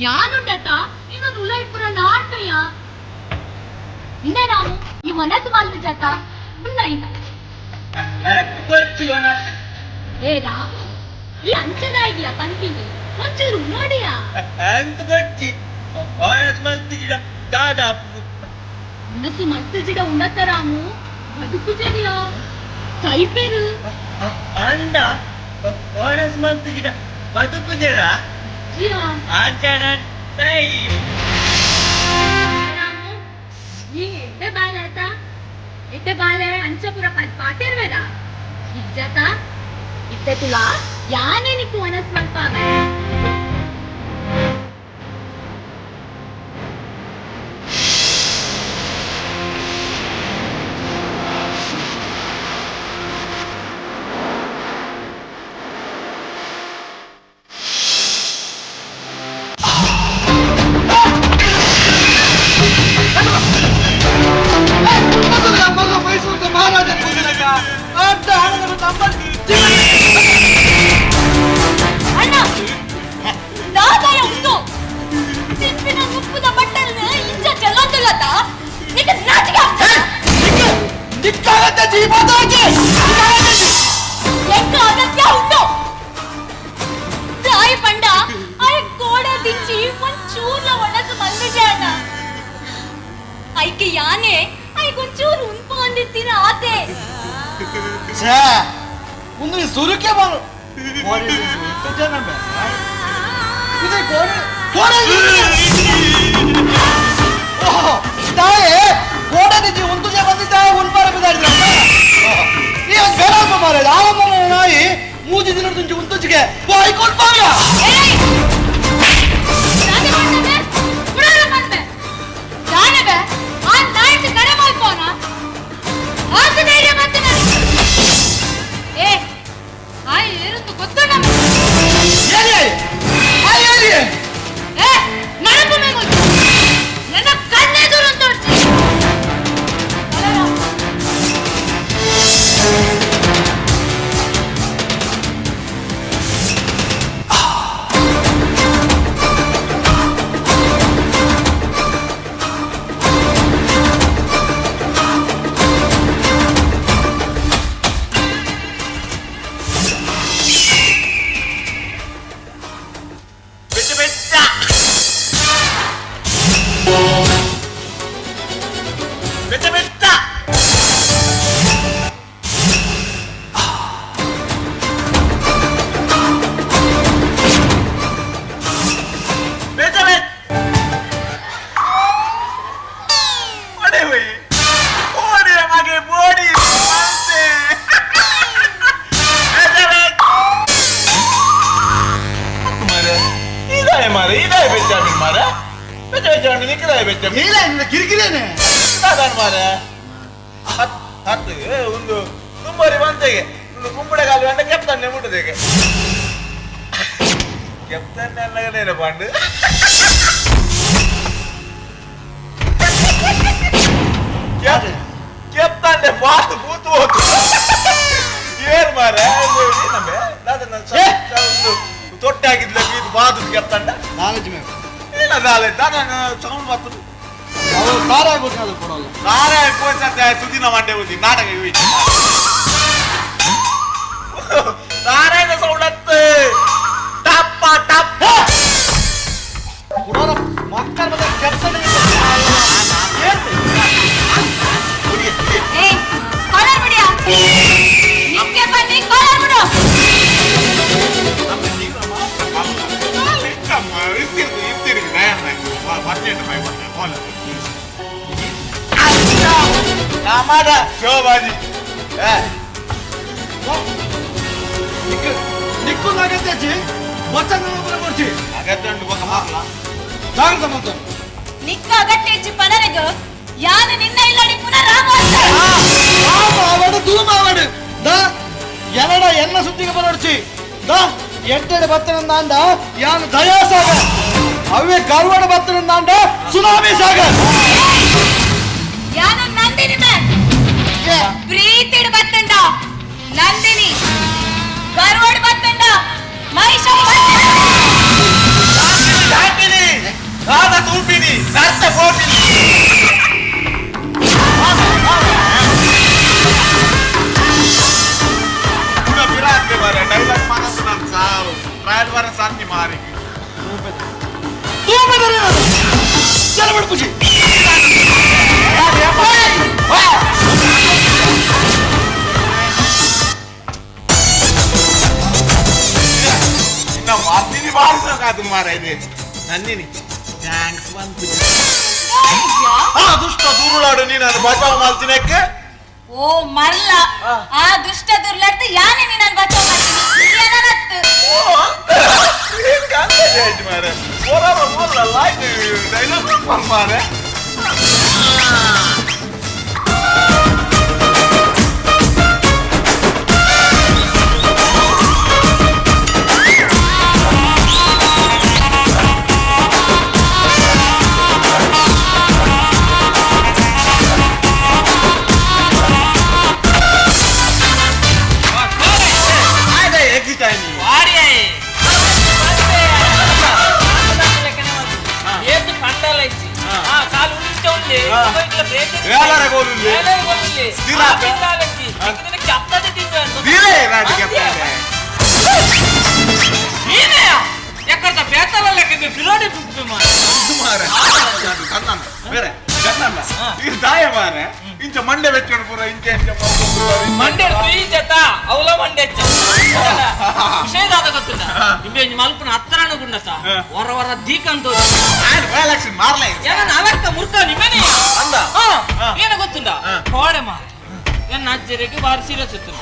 ಯಾನುಂಡತ ಇನ್ನೊಂದು ಉಲೈಪುರ ನಾಟಯ್ಯ ಇಂದ ರಾಮು ಈ ಮನಸ್ಸು ಮಾಲ್ದ ಜಾತ ಉಲ್ಲ ಇಂದ. ಏ ರಾಮು, ಈ ಅಂಚದ ಇದೆಯಾ ಪನ್ಪಿನಿ ಒಂಚೂರು ನೋಡಿಯಾ. ಮನಸ್ಸು ಮಲ್ತಜಿಡ ಉಂಡತ್ತ ರಾಮು ಬದುಕು ಜರಿಯ ಕೈಪೆರು. ಅಂಡ ಓನಸ್ ಮಲ್ತಿಜಿಡ ಬದುಕುಜರ? ಜಿಯಾ. ಆಚರಣ. ರಾಮು, ಈ ಎಡ್ಡೆ ಬಾಲೆ ಆತ, ಎಡ್ಡೆ ಬಾಲೆ. ಅಂಚಪುರ ಪಾತೆರ್ವೇರ ಇಜ್ಜತ ಇತ್ತೆ ತುಲ ಯಾನೇ ನಿಕ್ಕು ಮನಸ್ ಮಲ್ಪಾವೆ. ಅಣ್ಣ, ದಾದಾಯ ಉಂಡು ತಿಪ್ಪಿನ ಮುಪ್ಪುದ ಬಟ್ಟಲ್ನ ಇಂಚ ಚೆಲ್ಲೊಂದುಲ್ಲತ, ನಿಕ್ಕ ನಾಚಿಕೆ ಆಗ್ತದ? ಎಂಕ ಅಗತ್ಯ ಉಂಡು. ತಾಯಿ ಪಂಡ ಆಯ್ ಗೋಡ ದಿಂಚಿ ಒಂದ್ ಚೂರ್ಲ ಒಣಸು ಮಲ್ದಿಜೆ ಅಣ್ಣ. ಐಕೆ ಯಾನೆ ಐಕೊಂಚೂರು ಉಂಪು ಅಂದಿತ್ತೀನ ಆತೆ. ಛೇ, ಒಂದು ಸುರುಕೆ ಬಾರು ಜನ ಇದು ಕೋಡೆ ಕೋಡೆ. ಓಹೋ, ತಾಯೇ ಕೋಡೆ ದಿಜ್ಜಿ ಉಂತುಜೆ ಬಂದಿದ್ದ ಉನ್ಪಾರ ಬಿದ್ದಾಡಿದ್ರ. ಈ ಒಂದು ಬೇರೆ ಮಾರೆ ಯಾವ ನಾಯಿ ಮೂಜಿ ದಿನ ತುಂಚಿ ಉಂತುಜಿಗೆ ಬಾಯ್ ಕೊಡ್ಪಾಗ. ಏಯ್! ದಾನೆ ಮಾಡ್ತಾನೆ? ಬುಡಾರ ಮಾಡ್ಬೆ. ದಾನೆ ಬೆ, ಆ ನಾಯ್ಕ ಕಡೆ ಮಲ್ಪೋನ? ಆತ ಧೈರ್ಯ ಮಾಡ್ತಾನೆ. ಏ, ಆ ಏರುಂದು ಗೊತ್ತುಂಡ? ಏಲಿ ಆ ಏಲಿ. ಏ, ನಡಪು ಮೇಗುಂಟು. ನನ್ನ ಕಣ್ಣೆದುರು ತೋರ್ಸಿ. ಬೆಚ್ಚ ಬೆಚ್ಚ ಬೆಚ್ಚ ಬೆಚ್ಚ. ಬೆಚ್ಚ ಬೆಚ್ಚ. ಒಡೆ ಹೋಯ್ ಓಡಿ ಮಗೆ ಬೋಡಿ ಬಂತೆ. ಬೆಚ್ಚ ಬೆಚ್ಚ ಮಾರೆ, ಇದಾಯ ಮಾರೆ, ಇದಾಯ ಬೆಚ್ಚ ಮಾರೆ, ಬೆಚ್ಚ ಬೆಚ್ಚ ನಿಕ್ಕದಾಯ ಬೆಚ್ಚ. ಇಲ್ಲ, ನಿನ್ನ ಕಿರಿಕಿರಿನೇ. ದಾದಾನ ಮಾರೆ ಹತ್ ಹತ್ತು ಏ, ಒಂದು ತುಂಬರಿ ಬಂತೆಗೆ ಒಂದು ಕುಂಬಳಗಾಲಿ ಗಂಡ ಕೆಪ್ತಾನೆ ಮುಟ್ಟದೆಗೆ ಕೆಪ್ತಾನೆ ಅನ್ನಗನೇನ ಪಾಂಡು ಕೆಪ್ತಾನೆ ಬಾತು ಕೂತು ಹೋತು. ಏನ್ ಮಾರೆ ಏನಂಬೆ ದಾದನ? ಏ! ಒಂದು ತೊಟ್ಟೆ ಆಗಿದ್ಲ ಇದು ಬಾತು ಕೆಪ್ತಾಂಡ. ನಾಲೆಜ್ ಮೇ. ಇಲ್ಲ ದಾಲೆ ದಾದನ ಸೌಂಡ್ ಬರ್ತದೆ. ಅವರು ಸಾರ ಆಗ್ಬೇಕು ಕೊಡಲ್ಲ. ನಾರೇ ಕೋಸತ್ತೆ ಸುದಿನ ಮಂಡೆ ಬುದ್ಧಿ ನಾಟಕ ಇವು ನಾರಾಯಣ ಸೌಂಡ್ ಅತ್ತೆ ಟಪ್ಪ ಟಪ್ಪ. ಕೊಡೋರ ಮಕ್ಕಳ ಮತ್ತೆ ಕೆಲಸ. ಏಯ್, ಕಾಲರ್ ಬಿಡಿಯಾ. ನಿಕ್ಕೆ ಬನ್ನಿ, ಕಾಲರ್ ಬಿಡು. ಶೋಭಾಜಿ. ನಿಕ್ಕು ನಿಕ್ಕು ಅಗತ್ಯ ಬಚ್ಚಂಗ ಕೊಡ್ತಿ. ಅಗತ್ಯ ಉಂಟು ಬೊಕ್ಕ ಮಾರ್ಲ. ಜಾಗ್ರತೆ ಮಾತು. ನಿಕ್ಕ ಅಗತ್ಯ ಹೆಚ್ಚು ಪನರೆಗ್ ಯಾನು ನಿನ್ನ ಇಲ್ಲಡಿ ಪುನಃ ರಾಮ ಅಂತ. ಆವಡು ಧೂಮ ಆವಡು the ಎನಡ ಎನ್ನ ಸುದ್ದಿಗೆ ಬರೋಡ್ಚಿ the ಎಡ್ಡೆಡೆ ಬತ್ತನಂದಾಂಡ ಯಾನು ದಯಾಸಾಗರ್, ಅವೇ ಗರ್ವಡ ಬತ್ತನಂದಾಂಡ ಸುನಾಮಿ ಸಾಗರ್. ಯಾನು ನಂದಿನಿ ಮೇ ಪ್ರೀತಿಡ್ ಬತ್ತಂಡ ನಂದಿನಿ, ಗರ್ವಡ್ ಬತ್ತಂಡ ಮಹಿಷ. ಎಂಚಲ ಬಿಡ್ಪುಜಿ. ಇನ್ನ ಮಾಡ್ತೀನಿ ಬಾರಿಸೋಕಾದು ಮಾರ ಇದೆ ನಂದಿನಿ thanks ಬಂತು. ಆ ದುಷ್ಟ ದುರುಳಾಡು ನೀನು ಬಚಾವ್ ಮಾಡ್ತೀನಕ್ಕೆ. ಓ ಮರ್ಲ, ಆ ದುಷ್ಟ ದುರ್ಲಾಡ್ದು ಯಾನೆ ನೀನು ಬಚಾವ್ ಮಾಡ್ತೀನಿ ಏನನ್ನತ್ತು. ಓ ಅಂತ ಏನ್ ಕಾಣ್ತದೆ ಆಯ್ತು ಮಾರೆ ಹೊರ ಮೊದಲಲ್ಲ ಆಯ್ತು ಡೈಲಾಗ್ ಮಾರೆ. ಆಯ್ತಾ ಎಕ್ಸಿಟ್ ಆಯ್ತು. వేలార గోలుంది. దిరాక. దీనే నాటి చెప్తానే. ఎక్కడ పేతాల లెక్క పిలోడే ಮಾರೆ ಕನ್ನಡ ಬೇರೆ ಕನ್ನಡ ಇದು ದಾಯ ಮಾರೆ ಇಂಚ ಮಂಡೆ ಬೆಚ್ಚೋಡು ಪೂರ ಇಂಚ ಇಂಚ. ಮಂಡೆ ಜತ ಅವಲ ಮಂಡೆ ವಿಷಯದಾದ ಗೊತ್ತಿಲ್ಲ ಇಂಬೆ ಮಲ್ಪನ ಹತ್ರನ ಗುಂಡಸ ಹೊರ ಹೊರ ದೀಕಂತ ಲಕ್ಷ್ಮಿ ಮಾರ್ಲೇ ಏನ ಅವಕ್ಕ ಮುರ್ಕ ನಿಮ್ಮನೆ ಅಂದ ಏನ ಗೊತ್ತಿಲ್ಲ ಕೋಡೆ ಮಾರೆ ಏನ್ ಅಜ್ಜರಿಗೆ ಬಾರಿ ಸೀರಿಯಸ್ ಇತ್ತು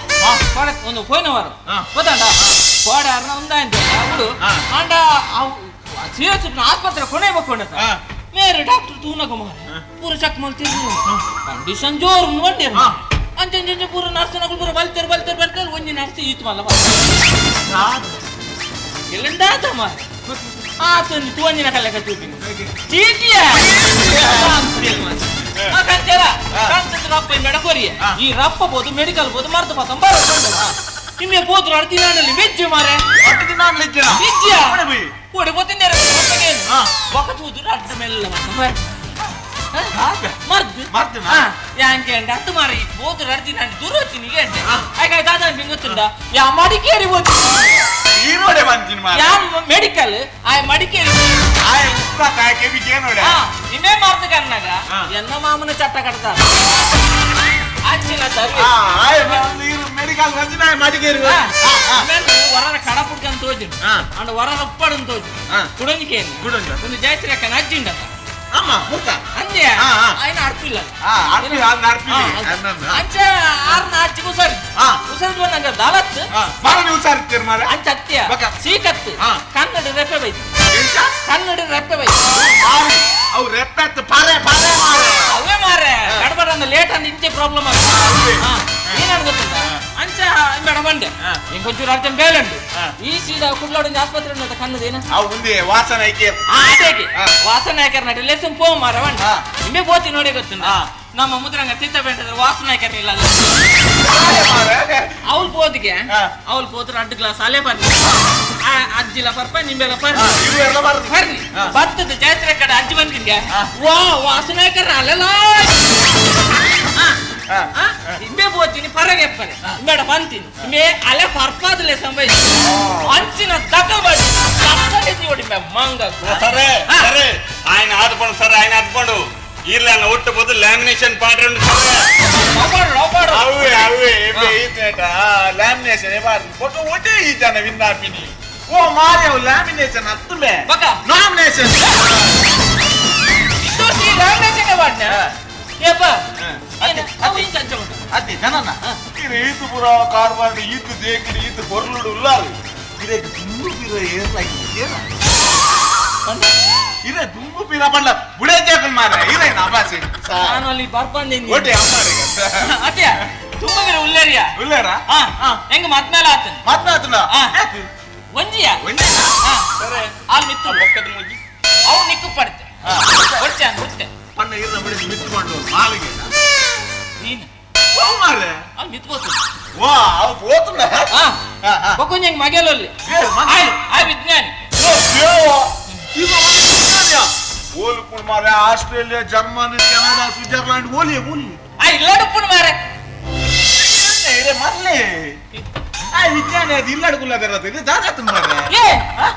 ಕೋಡೆ ಒಂದು ಪೋಯಿನ ವಾರ ಗೊತ್ತಂಡ ಕೋಡೆ ಅರ್ನ ಒಂದಾಯ್ತು ಅವಳು ಅಂಡ ಸೀರಿಯಸ್ ಆಸ್ಪತ್ರೆ ಕೊನೆ ಬಕ್ಕೊಂಡ ಮೇರೆ ಡಾಕ್ಟರ್ ತೂನಕ ಮಾರೆ ಪೂರ ಚೆಕ್ ಮಾಡ್ತಿದ್ರು ಕಂಡೀಷನ್ ಜೋರು ಬಂದಿರ ಅಂಚೆ ಅಂಚೆ ಪೂರ ನರ್ಸನಗಳು ಪೂರ ಬಲ್ತೇರು ಬಲ್ತೇರು ಬಲ್ತೇರು ಒಂಜಿ ನರ್ಸ್ ಈತು ಮಲ್ಲ ಎಲ್ಲಂದಾತ ಮಾರೆ ಆತೊಂಜಿ ತೂವಂಜಿನ ಕಲ್ಲೆಕ ತೂಪಿನ ಚೀಟಿಯ ಕಂತೆರ ಕಂತದ ರಪ್ಪ ಇಂಬೇಡ ಕೊರಿಯ ಈ ರಪ್ಪ ಬೋದು ಮೆಡಿಕಲ್ ಬೋದು ಮರ್ತು ಪಾತ ಬರೋ ನಿಮಗೆ ಪೋದ್ರು ಅರ್ತಿನಾನಲ್ಲಿ ವೆಜ್ ಮಾರೆ ವಿಜ್ಯ ಕೊಡಿ ಪೋತಿನ್ನೇರ ಬೊಕ ತೂದು ಅಡ್ಡ ಮೆಲ್ಲ ಮರ್ದು ಯಾಂಕೆ ಅಂಡ ಅತ್ತು ಮಾರೆ ಬೋದ್ರು ಅರ್ದಿನಾಂಡಿ ದೂರ ಹೋಗ್ತೀನಿ ಅಂಡೆ ಆಯ್ಕೆ ದಾದ ಗೊತ್ತುಂಡ ಯಾ ಮಡಿಕೇರಿ ಹೋಗ್ತೀನಿ ಈರೋಡೆ ಬಂತೀನಿ ಮಾರೆ ಯಾ ಮೆಡಿಕಲ್ ಆಯ್ ಮಡಿಕೇರಿ ಆಯ್ ಉಪ್ಪ ಕಾಯ ಕೆಬಿಗೆ ನೋಡೆ ನಿಮ್ಮೇ ಮಾರ್ತ ಕನ್ನಾಗ ಎನ್ನ ಮಾಮನ ಚಟ್ಟ ಕಟ್ತಾರ ಅಂಚಿನ ಮೆಡಿಕಲ್ ಬಂದಿನ ಮಡಿಕೇರಿ ವರನ ಕಡಪುಡ್ಕಂತ ತೋಜಿನ ಅಂಡ ವರನ ಉಪ್ಪಡನ್ ತೋಜು ಕುಡಂಜಿಕೇನು ಒಂದು ಜಯಶ್ರೀ ಅಕ್ಕನ ಅಜ್ಜಿಂಡ ಅಮ್ಮ ಮುಕ್ಕ ಅಂದೆ ఆయన ಅರ್ಪಿಲ್ಲ ಅಂಚ ಆರ್ನ ಅಜ್ಜಿಗೆ ಉಸಾರಿ ಉಸಾರಿ ಬಂದಂಗ ದಾಲತ್ ಬಾಳ ಉಸಾರಿತ್ತೀರ ಮಾರೆ ಅಂಚ ಅತ್ಯ ಸೀಕತ್ತು ಕನ್ನಡ ರೆಪ್ಪೆ ಬೈತು ಕನ್ನಡ ರೆಪ್ಪೆ ಬೈತು ಅವು ರೆಪ್ಪೆ ಪಾರೆ ಪಾರೆ ಮಾರೆ ಅವೇ ಮಾರೆ ಗಡಬಡ ಅಂದ ಲೇಟ್ ಅಂದ ಇಂಚೆ ಪ್ರಾಬ್ಲಮ್ ಆಗ್ತದೆ ಏನಾಗ ಗೊತ್ತಿಲ್ಲ ಅಂಚ ಮೇಡಮ್ ಬಂದೆ ಇಂಕೊಂಚೂರು ಅರ್ಜೆಂಟ್ ಬೇಲಂಡು ಈ ಸೀದಾ ಕುಡ್ಲಾಡು ಆಸ್ಪತ್ರೆ ಉಂಟು ಕನ್ನದೇನ ಅವು ಮುಂದೆ ವಾಸನ ಐಕೆ ಅದೇಗೆ ವಾಸನ ಹಾಕ್ಯಾರ ನಡಿ ಲೆಸನ್ ಪೋ ಮಾರ ಬಂಡ ನಿಮ್ಮೆ ಬೋತಿ ನೋಡಿ ಗೊತ್ತಿಲ್ಲ ನಮ್ಮ ಮುದ್ರಂಗ ತಿತ್ತ ಬೇಂದ್ರೆ ವಾಸನ ಹಾಕ್ಯಾರ ಇಲ್ಲ ಅವಳು ಪೋದಿಗೆ ಅವಳು ಪೋದ್ರ ಅಡ್ಡ ಗ್ಲಾಸ್ ಅಲ್ಲೇ ಬರ್ಲಿ ಅಜ್ಜಿಲ ಪರ್ಪ ನಿಂಬೆಲ್ಲ ಬರ್ಲಿ ಬರ್ಲಿ ಬರ್ತದ ಜಾತ್ರೆ ಕಡೆ ಅಜ್ಜಿ ಬಂದಿದ್ಗೆ ವಾ ವಾಸನ ಹಾಕ್ಯಾರ ಅಲ್ಲೆಲ್ಲ ಇಂಬೆ ಬೋತೀನಿ ಪರಗೆ ಎಪ್ಪನೆ ಇಂಬೇಡ ಬಂತೀನಿ ಇಂಬೆ ಅಲೆ ಪರ್ಪಾದಲೆ ಸಂಬೈ ಅಂಚಿನ ದಖಲ್ ಮಾಡಿ ನೋಡಿ ಮಂಗ సరే సరే ఆయన ఆదుకోండు సరే ఆయన ఆదుకోండు వీళ్ళ ఒట్టు పోతే లామినేషన్ పాట ಸరే ಅವೇ ಅವೇ ಲ್ಯಾಮಿನೇಷನ್ ಒಟ್ಟು ಒಟ್ಟೆ ಈ ಜನ ವಿಂದಾಪಿನಿ ಓ ಮಾರೆ ಅವು ಲ್ಯಾಮಿನೇಷನ್ ಹತ್ತುಮೆ ಬಕ ನಾಮಿನೇಷನ್ ಲ್ಯಾಮಿನೇಷನ್ ಪಾಡ್ನ ಏಪ ಅತ್ತೆ ಜನನ ಇದು ಈತು ಪುರ ಕಾರ್ಬಾರ್ ಈತು ದೇಕಿಡಿ ಈತು ಕೊರ್ಲುಡು ಉಲ್ಲಾರು ಇದೇ ದುಂಬು ಪಿರ ಏರ್ಲಾಗಿ ಇದೇ ದುಂಬು ಪಿರ ಪಂಡ ಬುಡೇ ಜಾಕಲ್ ಮಾರ ಇದೇ ನಬಾಸಿ ನಾನು ಅಲ್ಲಿ ಬರ್ಪಂದಿನಿ ಒಟ್ಟೆ ಅಮ್ಮಾರಿ ಅತ್ಯ ತುಂಬಾ ಪಿರ ಉಲ್ಲೇರಿಯಾ ಉಲ್ಲೇರ ಹೆಂಗ ಮತ್ಮೇಲೆ ಆತನ ಮತ್ನಾತನ ಒಂಜಿಯಾ ಒಂಜಿ ಸరే ಆಲ್ ಮಿತ್ತು ఒక్కది ముజ్జి ಅವು ನಿಕ್ಕು ಪಡ್ತೆ ಹೊಡ್ಚೆ ಬಿಡ್ತೆ ಪಣ್ಣ ಇರ್ನ ಬಿಡಿ ಮಿತ್ತು ಮಾಡು ಮಾಲಿಗೆ ನೀನು ಓ ಮಾರೆ ಅಲ್ಲಿ ಮಿತ್ಕೋತು ವಾ ಅವು ಪೋತುಂಡ ಬೊಕ್ಕೊಂಜಿ ಹೆಂಗ್ ಮಗೆಲಲ್ಲಿ ಆಯ್ ವಿಜ್ಞಾನಿ ಓಲು ಕುಣ್ ಮಾರೆ ಆಸ್ಟ್ರೇಲಿಯಾ ಜರ್ಮನಿ ಕೆನಡಾ ಸ್ವಿಟ್ಜರ್ಲ್ಯಾಂಡ್ ಓಲಿ ಓಲಿ ಆ ಇಲ್ಲಡುಪ್ಪುನ ಮಾರೆ ಇರೆ ಮರ್ಲೆ ಆ ವಿಜ್ಞಾನಿ ಅದು ಇಲ್ಲಡುಕುಲ್ಲ ಬೆರದು ಇದು ದಾದಾತು ಮಾರೆ ಏ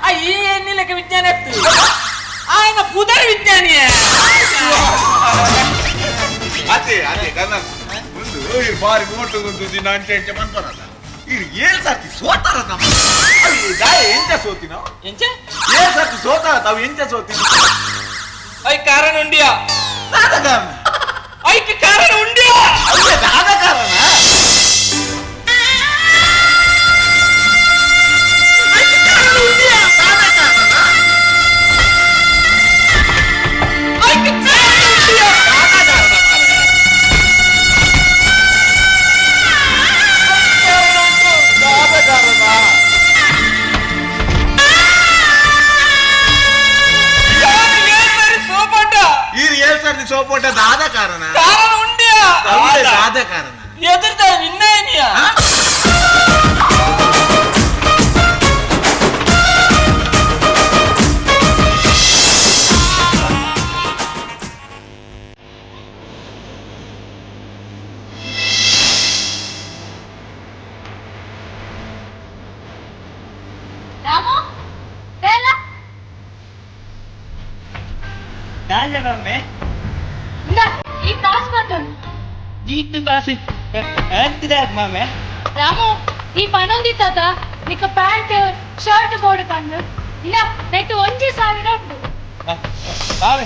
ಆ ಈ ಎನ್ನಿಲಕ್ಕೆ ವಿಜ್ಞಾನ ಎತ್ತು ಆಯನ ಪುದರ್ ವಿಜ್ಞಾನಿಯೇ. ಅದೇ ಅದೇ ಕನ್ನ ಒಂದು ಈ ಬಾರಿ ಮೋಟು ಒಂದು ದಿನ ಅಂಚೆ ಅಂಚೆ ಪನ್ಪನಲ್ಲ ಇದು ಏಳು ಸರ್ತಿ ಸೋತಾರ ನಮ್ಮ ದಾಯ ಎಂಚ ಸೋತಿ ನಾವು? ಎಂಚ? ಏಳು ಸರ್ತಿ ಸೋತಾರ ತಾವು, ಎಂಚ ಸೋತಿ? I ಕಾರಣ ಉಂಡಿಯಾ. ದಾದ ಕಾರಣ? ಐಕ್ ಕಾರಣ ಉಂಡಿಯಾ. ಅದೇ ದಾದ ಕಾರಣ? ಐಕ್ ಕಾರಣ ಉಂಡಿಯಾ. ದಾದ ಕಾರಣ? ಐಕ್ ಕಾರಣ ಉಂಡಿಯಾ. ದಾದ ಕಾರಣ ಮಾರ್ರೆ? ದಾದ ಕಾರಣ? ಯಾರು ಏಳ್ ಸಾರಿ ಸೋಪಾಟ? ಈ ಏಳು ಸರ್ತಿ ಸೋಪೋಟ ದಾದ ಕಾರಣ? ಕಾರಣ ಉಂಡಿಯಾ. ಅದೇ ದಾದ ಕಾರಣ? ಎದುರ್ದ ವಿನ್ನಾಯನಿಯಾ. ಆ? ರಾಮು, ಬೇಲ. ದಾದ ಮಮ್ಮೆ? ಇಂದ, ಈ ಕಾಸು ಬಂತು. ಜೀತು ಕಾಸು ಅಂತಿದಾಗ ಮಮ್ಮೆ? ರಾಮು, ಈ ಪನೊಂದಿತ್ತಾತ ನಿಕ್ಕ ಪ್ಯಾಂಟ್ ಶರ್ಟ್ ಬೋರ್ಡ್ ಕಂಡು ಇಲ್ಲ ನೆಟ್ಟು 1000 ಉಂಟು. ಬಾವೆ,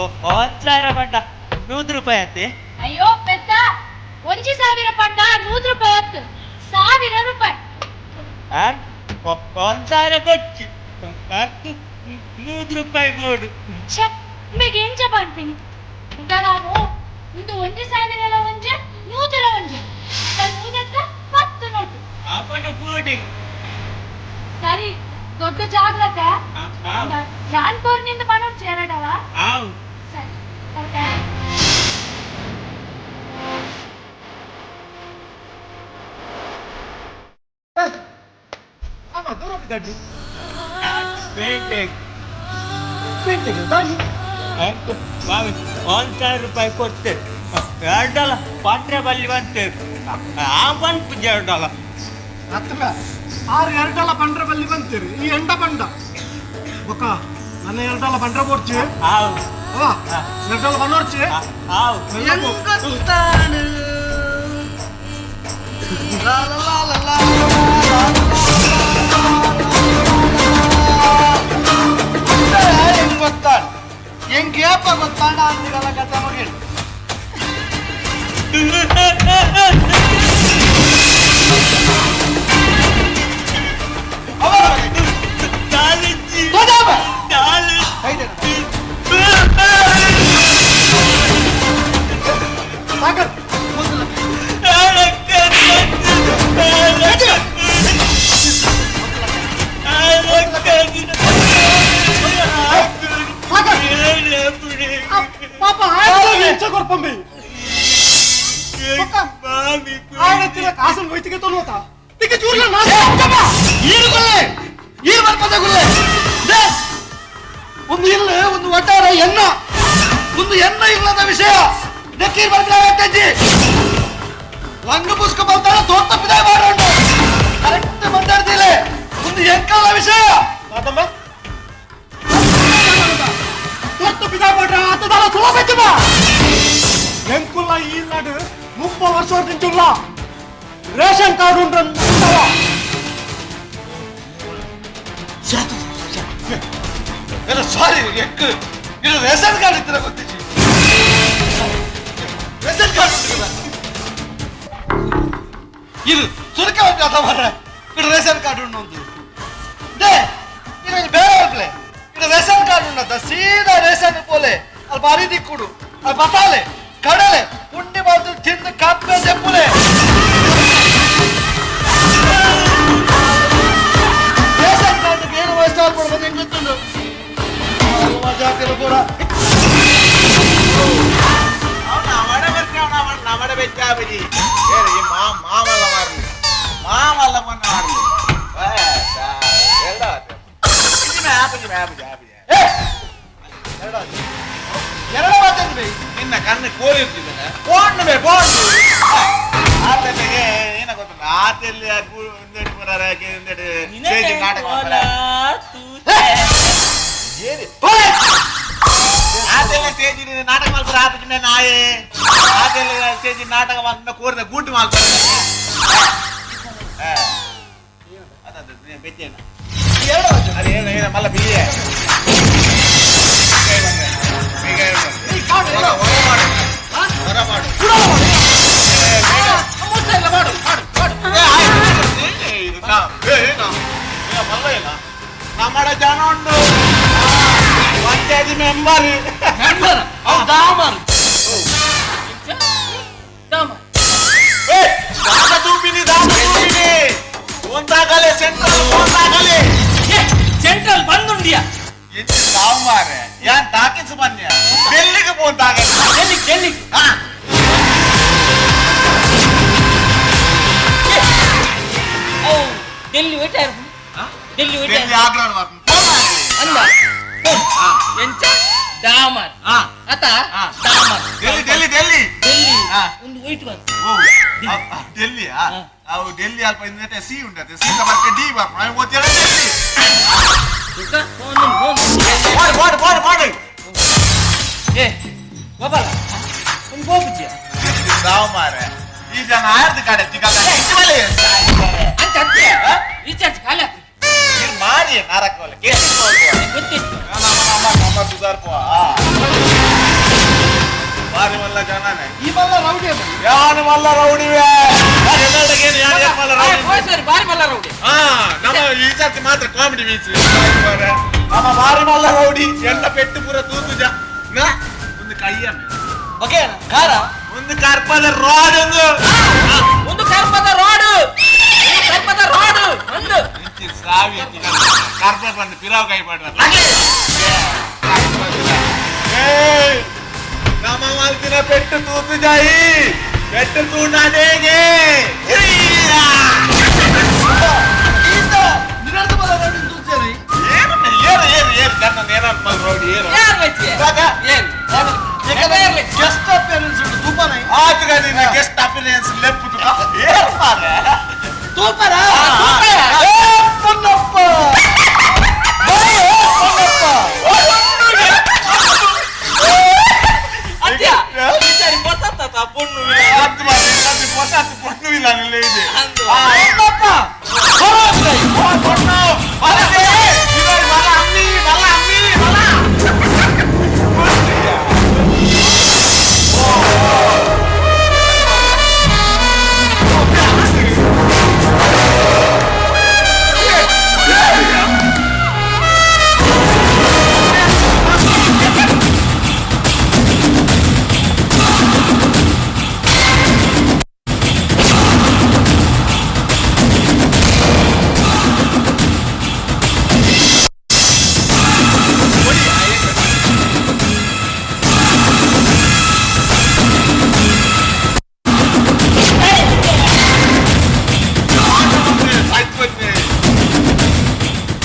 1000 ಪಂಡ 100 ರೂಪಾಯಿ ಅಂತೆ. ಅಯ್ಯೋ ಪೆದ್ದ, 1000 ಪಂಡ 100 ರೂಪಾಯಿ ಹತ್ತು ಸಾವಿರ ರೂಪಾಯಿ. 1000 ಕೊಚ್ಚಿ 100 ರೂಪಾಯಿ ಬೋಡು. ಛೆ, ನಿಮಗೆ ಎಂಚ ಪನ್ಪಿನಿ ಇಂದ ರಾಮು, ಇಂದು 1000 ಒಂಜೆ, ನೂದರ ಒಂಜೆ, ನೂದತ್ತ 10 ನೋಟು. ಆಪಂಡ ಬೋಡಿ. ಸರಿ, ದೊಡ್ಡ ಜಾಗ್ರತೆ. ನಾನ್ ಕೋರ್ನಿಂದ ಪನೊಂದು ಸೇರಡವ. ಆವು. ಸರಿ, ಓಕೆ. ಪೇಂಟೆ. ಪೇಂಟೆಗೆ ದಾನಿ? ಬಾವಿ, 1000 ರೂಪಾಯಿ ಕೊಡ್ತೆ, ಎರಡಲ್ಲ ಪಾತ್ರೆ ಬಲ್ಲಿ ಬಂತೆ ಆ ಬಂತು ಎರಡಲ್ಲ. ಅತ್ತಲ್ಲ, ಆರು ಎರಡಲ್ಲ ಬಂಡ್ರ ಬಲ್ಲಿ ಬಂತೀರಿ ಈ ಎಂಡ ಬಂಡ ಬೊಕ್ಕ ನನ್ನ ಎರಡಲ್ಲ ಬಂಡ್ರ ಬೋಡ್ಚಿ. ಆವು. ಅವ ಎರಡಲ್ಲ ಬಂಡೋರ್ಚಿ. ಆವು. ಗೊತ್ತಾಣ ಎಂಗೇಪ ಗೊತ್ತಾಣ ಅಂದಿರಲ್ಲ ಕತೆ ಮಗಿಳು. ಕಾಲಜ್ಜಿ ಕಾಲು. ಸಾಗರ್. ಪಾಪ ಆಯ್ತು ಕೊರ್ಪಂಬಿ ఆయన ಕಾಸನ್ ವೈತಿಗೆ ತೊಲೋತ ನಿಕ್ಕೆ ಚೂರ್ಲ ನಾಸ. ಈರು ಗುಲ್ಲೆ ಈರು ಬರ್ಪದ ಗುಲ್ಲೆ they. ಒಂದು ಇಲ್ಲ ಒಂದು ಒಟ್ಟಾರೆ ಎನ್ನ ಒಂದು ಎನ್ನ ಇಲ್ಲದ ವಿಷಯ ದಕ್ಕೀರ್ ಬರ್ಪದ ಲಂಗ ಪುಸ್ಕ ಬರ್ತಾಳ ತೋಟ ಪಿದಾಯ ಮಾಡೋಣ ಕರೆಕ್ಟ್ ಮಾತಾಡ್ತಿಲ್ಲ. ಒಂದು ಎಂಕಲ್ಲ ವಿಷಯ ಮಾತಮ್ಮ ತೋರ್ತು ಪಿದಾಯ ಮಾಡ್ರ ಆತದಾಲ ಸುಲಭ ಎಂಕುಲ್ಲ ಈ ನಾಡು 30 ವರ್ಷ ತಿಂಚುಲ್ಲ ರೇಷನ್ ಕಾರ್ಡ್ ಉಂಟು. ಸಾರಿ, ಎಕ್ ಇದು ರೇಷನ್ ಕಾರ್ಡ್ ಇತ್ತರ ಗೊತ್ತಿಜಿ. ರೇಷನ್ ಕಾರ್ಡ್ ಉಂಟು కదా. ಇದು ಸುರಕ ಅಥ ಮಾರ್ರೆ ಇದು ರೇಷನ್ ಕಾರ್ಡ್ ಉಂಟು ಒಂದು they ಇದು ಬೇರೆ ಅಲ್ಪ್ಲೆ ಇದು ರೇಷನ್ ಕಾರ್ಡ್ ಉಂಡತ್ತ ಸೀದಾ ರೇಷನ್ ಪೋಲೆ ಅಲ್ಲಿ ಬಾರಿ ದಿಕ್ಕುಡು ಅಲ್ಲಿ ಬತಾಲೆ ಕಡಲೆ ಪುಂಡಿ ಬಾತು ತಿಂದು ಕಪ್ಪೆ ದೆಪ್ಪುಲೆ. ರೇಷನ್ ಕಾರ್ಡ್ ಏನು ವಯಸ್ಸು ಬಂದು ಹೆಂಗ್ ಗೊತ್ತುಂಡು ಜಾತಿಲು ಕೂಡ. ಅವನ ಅವಡ ಬರ್ಕೆ ಅವನ ಅವನ ನಮಡ ಬೆಚ್ಚಾಬಜಿ ಏ ಮಾ ಮಾಮಲ್ಲ ಮಾರ್ಲಿ ಮಾಮಲ್ಲ ಮೊನ್ನ ಮಾರ್ಲಿ ಆಪುಜಿ ಆಪುಜಿ. ಏ ಎರಡ ಮಾತಂದ್ರೆ ಬೈ. ನಿನ್ನ ಕಣ್ಣು ಕೋಳಿ ಇರ್ತಿದ್ದಾನೆ ಪೋಂಡು ಬೇ ಪೋಂಡು ಆತನಿಗೆ ಏನ ಗೊತ್ತಿಲ್ಲ ಆತೆಲ್ಲಿ ಒಂದೆರಡು ಪುರಾರ ಒಂದೆರಡು ಸ್ಟೇಜ್ ನಾಟಕ ಮಾಡ್ತಾರೆ. ಏರಿ ಹೋಯ್! ಸ್ಟೇಜ್ ನಾಟಕ ಮಲ್ಪರ ಆಪಿನ ನಾಯೆ ಆತೆಲ್ಲ ಸ್ಟೇಜ್ ನಾಟಕ ಮಲ್ಪನ ಕೋರ್ದ ಗೂಟು ಮಲ್ಪರ ಅದ ಬೆಚ್ಚೇನ ಅದೇ ಏನು ಏನು ಮಲ್ಲ ಬಿಳಿಯೇ ಹೊರ ಮಾಡು ನಮ್ಮ ಜನ ಉಂಟು ಪಂಚಾಯತಿ ಮೆಂಬರ್ ಮೆಂಬರ್ ಅವು ದಾಮರ್ ದಾಮರ್ ದಾಮ ತೂಪಿನಿ ದಾಮ ತೂಪಿನಿ ಒಂದಾಗಲೆ ಸೆಂಟ್ರಲ್ ಒಂದಾಗಲೆ ಏ ಸೆಂಟ್ರಲ್ ಬಂದುಂಡಿಯಾ ಎಂಚ ತಾವು ಮಾರೆ ಯಾನ್ ತಾಕಿಸು ಬನ್ಯ ಡೆಲ್ಲಿಗೆ ಪೋಂತಾಗಲೆ ಡೆಲ್ಲಿ ಡೆಲ್ಲಿ ಹಾ ಓ ಡೆಲ್ಲಿ ವೇಟ್ ಆಯ್ತು ಡೆಲ್ಲಿ ವೇಟ್ ಡೆಲ್ಲಿ ಆಗ್ರಹ ಮಾಡ್ತೀನಿ ಅಂದ ಎಂಚ ದಾಮರ್ ಅತ ದಾಮರ್ ಡೆಲ್ಲಿ ಡೆಲ್ಲಿ ಡೆಲ್ಲಿ ಡೆಲ್ಲಿ ಒಂದು ವೇಟ್ ಬಂತು ಓ ಡೆಲ್ಲಿ ಅವು ಡೆಲ್ಲಿ ಅಲ್ಪ ಇಂದ ಸಿ ಉಂಟತೆ ಸಿ ಬರ್ಕೆ ಡಿ ಬರ್ಪ ನಾನು ಓದ್ತಿರ ಡೆಲ್ಲಿ ಮಾಡು ಮಾಡು ಮಾಡು ಮಾಡು ಏ ಗೋಪಾಲ ಒಂದು ಗೋಪುಜಿ ಸಾವು ಮಾರೆ ಈ ಜನ ಆರ್ದು ಕಡೆ ತಿಗಲ್ಲ ಅಂತ ಅಂತೆ ರೀಚಾರ್ಜ್ ಖಾಲಿ ಆಗ್ತದೆ ಮಾರಿ ನಾರಕೋಲ ಕೇಳಿ ಗೊತ್ತಿತ್ತು ನಮ್ಮ ನಮ್ಮ ಸುಧಾರ್ಪುವ ಬಾರಿ ಮಲ್ಲ ಜನನೇ ಈ ಮಲ್ಲ ರೌಡಿ ಯಾನು ಮಲ್ಲ ರೌಡಿವೆ ಸರಿ ಬಾರಿ ಮಲ್ಲ ರೌಡಿ ಹಾ ನಮ್ಮ ಈ ಸರ್ತಿ ಮಾತ್ರ ಕಾಮಿಡಿ ಬೀಚ್ ನಮ್ಮ ಬಾರಿ ಮಲ್ಲ ರೌಡಿ ಎಲ್ಲ ಪೆಟ್ಟು ಪೂರ ತೂತುಜ ನಾ ಒಂದು ಕೈಯ ಓಕೆ ಕಾರ ಒಂದು ಕರ್ಪದ ರಾಡ್ ಒಂದು ಒಂದು ಕರ್ಪದ ರಾಡ್ ಒಂದು ಕರ್ಪದ ರಾಡ್ ಒಂದು ಸಾವಿ ಕರ್ಪ ಬಂದು ಪಿರಾವ್ ಕೈ ಮಾಡ್ರ ನಮ್ಮ ಮಲ್ತಿನ ಪೆಟ್ಟು ತೂತು ಜಾಯಿ ಪೆಟ್ಟು ತೂಂಡಾದೇಗೆ ಏನು ಏನು ಏನು ಏನು ನನ್ನ ಏನಂತ ರೌಡಿ ಏನು ಯಾರು ಬಚ್ಚಿ ಏನು ಗೆಸ್ಟ್ ಅಪಿಯರೆನ್ಸ್ ಉಂಟು ತೂಪನ ಆತು ನೀನು ಗೆಸ್ಟ್ ಅಪಿಯರೆನ್ಸ್ ಲೆಪ್ಪು ತುಕ ಏನು ಮಾರ್ರೆ ತೂಪನ ಏ ಪೊನ್ನಪ್ಪ ಏ ಪೊನ್ನಪ್ಪ ಅತ್ಯ ಈ ಸಾರಿ ಹೊಸತ ಪೊಣ್ಣು ಆತು ಮಾರ್ರೆ ಅದು ಹೊಸತು ಪೊಣ್ಣು ಇಲ್ಲ ನಿಲ್ಲ ಇದೆ ಅಂದು. ಪೊನ್ನಪ್ಪ ಪೊಣ್ಣು ಮಲ ಅಮ್ಮಿ ಮಲ ಅಮ್ಮಿ ಮಲ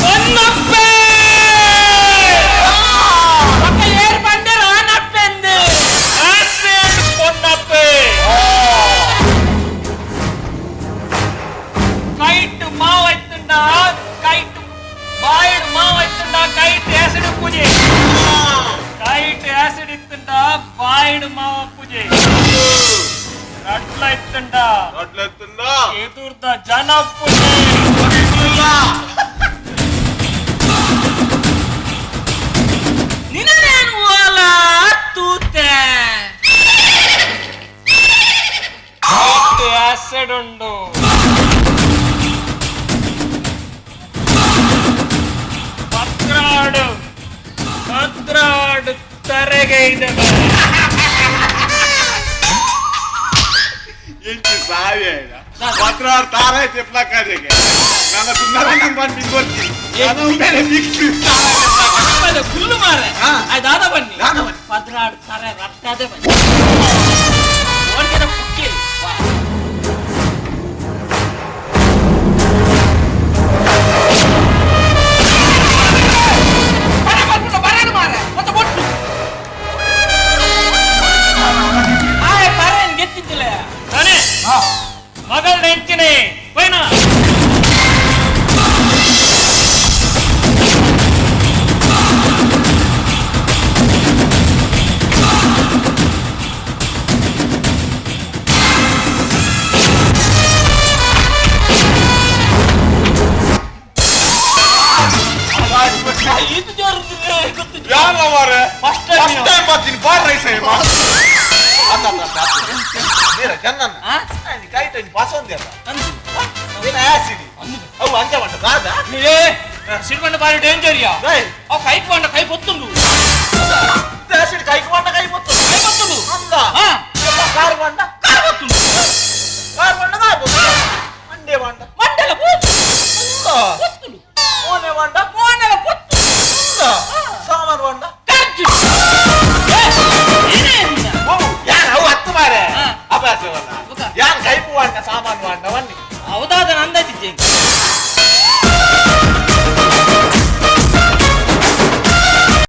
పొన్నప్పే ఒక ఏరు పంట రానప్పింది యాసిడ్ పొన్నప్పే కైట్ మావైతుండ కైట్ ಬಾಯಿಡ್ ಮಾವೈತುಂಡ ಕೈಟ್ ಆಸಿಡ್ ಪೂಜೆ ಕೈಟ್ ಆಸಿಡ್ ಇತ್ತುಂಡ ಬಾಯಿಡ್ ಮಾವ ಪೂಜೆ ರಟ್ಲ ಇತ್ತುಂಡ ಎದುರ್ದ ಜನ ಪೂಜೆ ನಿನ್ನೇನು ಓಲ ತೂತೆ ಕೈಟ್ ಆಸಿಡ್ ಉಂಡು ಪತ್ರಾಡು ಪತ್ರಾಡು ತರೆಗೆ ಇದೆ ಎಂಚು ಸಾವಿ ಪತ್ರಾರ್ ತಾರ ತೆಪ್ಲಕ್ಕಾದೆಗೆ ನನ್ನ ಸುಂದರ ನಂಗೆ ಬಿಂಗೋರ್ತಿ ನಾನು ಮೇಲೆ ಮಿಕ್ಸ್ ಆಮೇಲೆ ಗುಲ್ಲು ಮಾರೆ ಹಾ. ಆಯ್ತು ದಾದ ಬನ್ನಿ ದಾದ ಬನ್ನಿ. ಪದ್ರಾಡ್ ತರೆ ರಟ್ಟಾದೆ ಬನ್ನಿ ಓಡ್ಗೆನ ಕುಕ್ಕಿಲ್ ಬರ ಮಾರೆ ಮತ್ತೆ ಒಟ್ಟು ಆಯ್ ಪರೇನ್ ಗೆತ್ತಿದ್ದಿಲ್ಲ ತಾನೇ ಮಗಳ ನೆಂಚಿನೇ ಪೈನಾ ತಿನ್ ಬಾರ್ ರೈಸ್ ಅತ್ತ ಅತ್ತ ಅತ್ತ ನೇರ ಜನ್ನನ್ನ. ಆ? ಕೈಟ್ ಒಂಜಿ ಪಾಸೊಂದಿ ಅಲ್ಲ. ಅಂದು. ಏನ ಆಸಿಡ್ ಅವು ಅಂಚ ಮಂಟ ದಾದ? ಏ ಸಿಡ್ಬಂಡ ಬಾರಿ ಡೇಂಜರ್ ಯಾ. ಏಯ್. ಅವ್ ಕೈ ಪಂಡ ಕೈ ಪೊತ್ತುಂಡು.